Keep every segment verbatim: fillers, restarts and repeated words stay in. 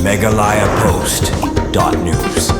Meghalaya Post dot news.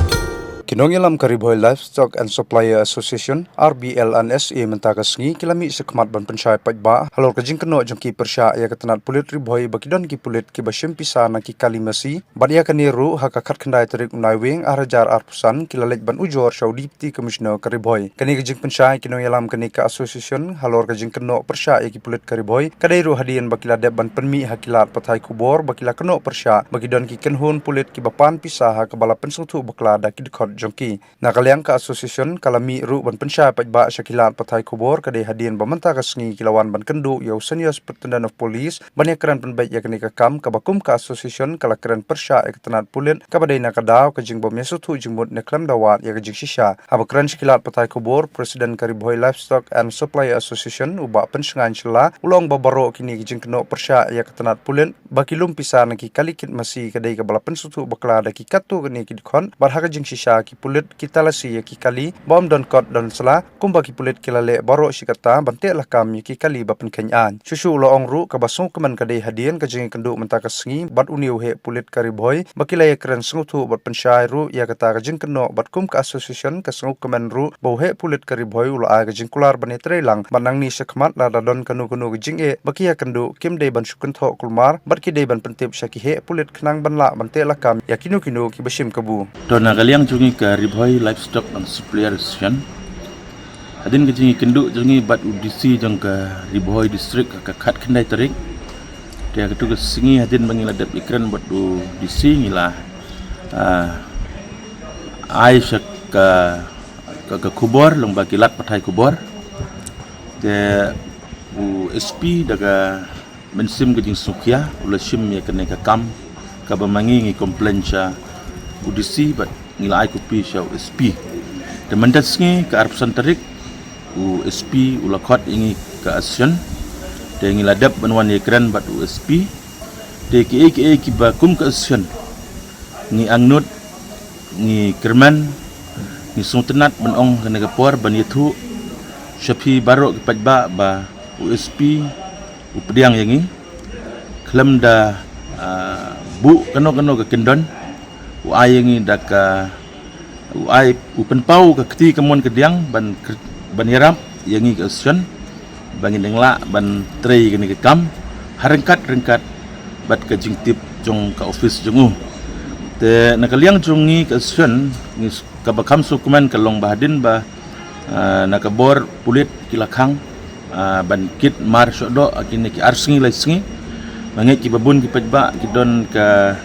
Ki nongïalam ka Ri Bhoi Livestock and Supplier Association, R B L and S A, mynta ka sngi ki la mih shakhmat ban pynshai paidbah halor ka jingkynnoh jong ki pyrshah ïa ka tnat pulit Ri Bhoi ba ki don ki pulit kiba shim pisa na ki kali masi. Bad ïa kane ruh ha ka khatkhyndai tarik u Naiwieng ar hajar arphew san ki la leit ban ujor sha u Deputy Commissioner ka Ri Bhoi. Kane ka jingpynshai ki nongïalam kane ka association halor ka jingkynnoh pyrshah ïa ki pulit ka Ri Bhoi ka dei ruh hadien ba ki la dep ban pynmih ha ki lad pathai khubor ba ki la kynnoh pyrshah ba ki don ki kynhun pulit kiba pan pisa ha kaba la pynsngewthuh bakla da ki dkhot jong ki. Na ka liang ka association ka la mih ruh ban pynshai paidbah sha ki lad pathai khubor ka dei hadien ba mynta ka sngi ki la wan ban kynduh ïa u Senior Superintendent of Police ban ïakren pynbeit ïa kane ka kam kaba kum ka association ka la kren pyrshah ïa ka tnat pulit kaba dei na ka daw ka jingbym ïasngewthuh jingmut ne khlem da wad ïa ka jingshisha. Haba kren sha ki lad pathai khubor, President ka Ri Bhoi Livestock and Supplier Association, u Bah Pynshngain Shylla, u la ong ba baroh kine ki jingkynnoh pyrshah ïa ka tnat pulit ba ki lum pisa na ki kali kit masi ka dei kaba la pynsngewthuh bakla da ki katto katne ki dkhot, bad ha ka jingshisha ki pulit ki talasi ïa ki kali ba ym don kot don sla, kumba ki pulit ki la leh baroh shi katta ban teh lakam ïa ki kali ba pynkheiñ aiñ. Shuh shuh u la ong ruh kaba sngewkmen ka dei hadien ka jingïakynduh mynta ka sngi bad une u heh pulit ka Ri Bhoi ba ki la ïakren sngewthuh bad pynshai ruh ïa kata ka jingkynnoh bad kum ka association ka sngewkmen ruh ba u heh pulit ka Ri Bhoi u la ai ka jingkular ban ïatreilang bad nangne shakhmat lada don kano kano ka jingeh ba ki ïakynduh kim dei ban shu kynthoh kulmar bad ki dei ban pyntip sha ki heh pulit khnang ban lah ban teh lakam ïa kino kino kiba shim kabu. To na ka liang jong ngi ka Ri Bhoi Livestock and Supplier Association, hadien ka jingïakynduh jong ngi bad u D C jong ka Ri Bhoi District ha ka khatkhyndai tarik. Te ha katu ka sngi hadien ba ngi la dep ïakren bad u D C ngi la, ah, ai sha ka, ka, ka khubor lyngba ki lad pathai khubor. Te u S P da ka mynsiem ka jingsngewkhia u la shim ïa kane ka kam kaba ma ngi ngi complain sha u D C bad ngi la ai copy sha u S P. Te mynta sngi ka arphew san tarik u S P u la khot ïa ngi ka association. Te ngi la dep ban wan ïakren bad u S P. Te kiei kiei kiba kum ka association ngi angnud, ngi kyrmen, ngi sngewtynnat ban ong kane ka por ban ïathuh sha phi baroh ki paidbah ba u S P u pdiang ïa ngi khlem da, ah, buh kano kano ka kyndon. U ai ïa ngi da ka, u ai, u pynpaw ka kti kamon kadiang ban kr-, ban ïarap ïa ngi ka association ba ngin dang lah ban trei kane ka kam ha ryngkat ryngkat bad ka jingtip jong ka office jong u. Te na ka liang jong ngi ka association ngi s-, kaba kham sngewkmen ka long ba hadien ba, ah, na ka bor pulit ki la khang, ah, ban kit mar shoh doh ha kine ki ar sngi lai sngi. Nga ngeit kiba bun ki paidbah ki don ka,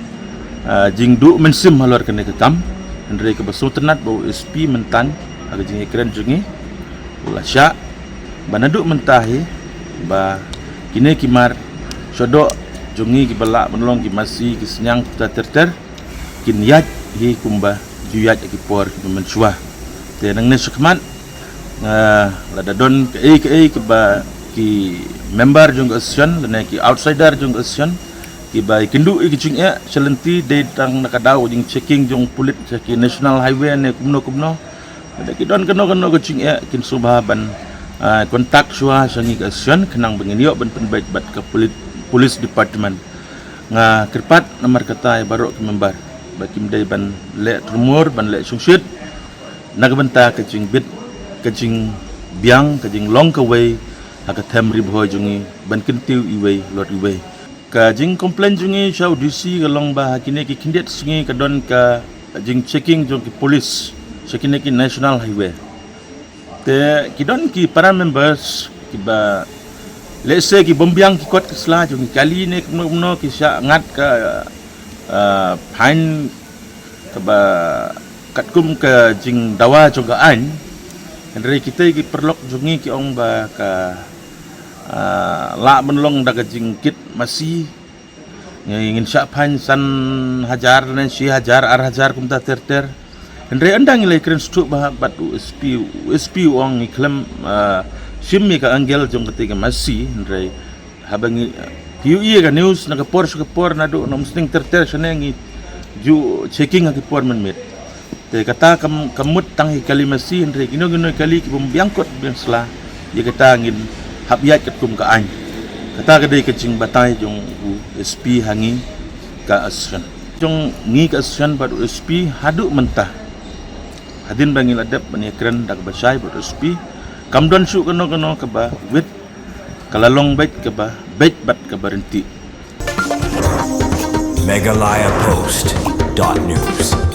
ah, jingduh mynsiem halor kane ka kam. Hynrei kaba sngewtynnat ba u S P mynta ha ka jingïakren jong ngi u la shah ba naduh mynta hi ba kine ki mar shoh doh jong ngi kiba lah ban long ki masi ki sniang kumta ter ter kin ïaid hi kumba ju ïaid ha ki por kiba mynshuwa. Te nangne shakhmat, ah, lada don kaei kaei kaba ki member jong ka association lane ki outsider jong ka association kiba ïakynduh ïa ki jingeh sha lynti dei tang na ka daw jingchecking jong pulit sha ki national highway ne kumno kumno. Lada ki don kano kano ka jingeh kin sngewbha ban, ah, contact shuwa sha ngi ka association khnang ba ngin ïoh ban pynbeit bad ka pulit, police department. Nga kyrpad namar kata ïa baroh ki member ba kim dei ban leh tyrmur ban leh shongshit na ka bynta ka jingbit ka jingbiang ka jinglong kawei ha ka them Ri Bhoi jong ngi ban kyntiew iwei halor iwei. Ka jingcomplain jong ngi sha u D C ka long ba ha kine ki khyndiat sngi ka don ka jingchecking jong ki police sha kine ki national highway. Te ki don ki para members kiba lehse ki bym biang ki kot ki sla jong ki kali ne kumno kumno ki shah ngat ka, ah, fine kaba katkum ka jingdawa jong ka aiñ. Hynrei kita ki paralok jong ngi ki ong ba ka, ah, lah ban long da ka jingkit masi. Ngi ngin shah fine san hajar ne shi hajar ar hajar kumta ter ter. Hynrei ynda ngi la ïakren shuh bha bad u S P, u S P u ong ngi khlem, ah, shim ïa ka angle jong kata ka masi, hynrei haba ngi, ah, phi ïohi ïa ka news na ka por sha ka por naduh na Umsning ter ter shane ngi ju checking ha ki por mynmiet. Te kata kam, kam mut tang ïa ki kali masi hynrei kino kino ki kali ki bym biang kot biang sla ïa kata ngin hap ïaid katkum ka aiñ. Kata ka dei ka jingbatai jong u S P ha ngi ka association. jong ngi ka association bad u S P haduh mynta. Hadien ba ngi la dep ban ïakren da kaba shai bad u S P, kam don shuh kano kano kaba wit, ka la long beit kaba beit bad kaba ryntih. Meghalaya Post dot news.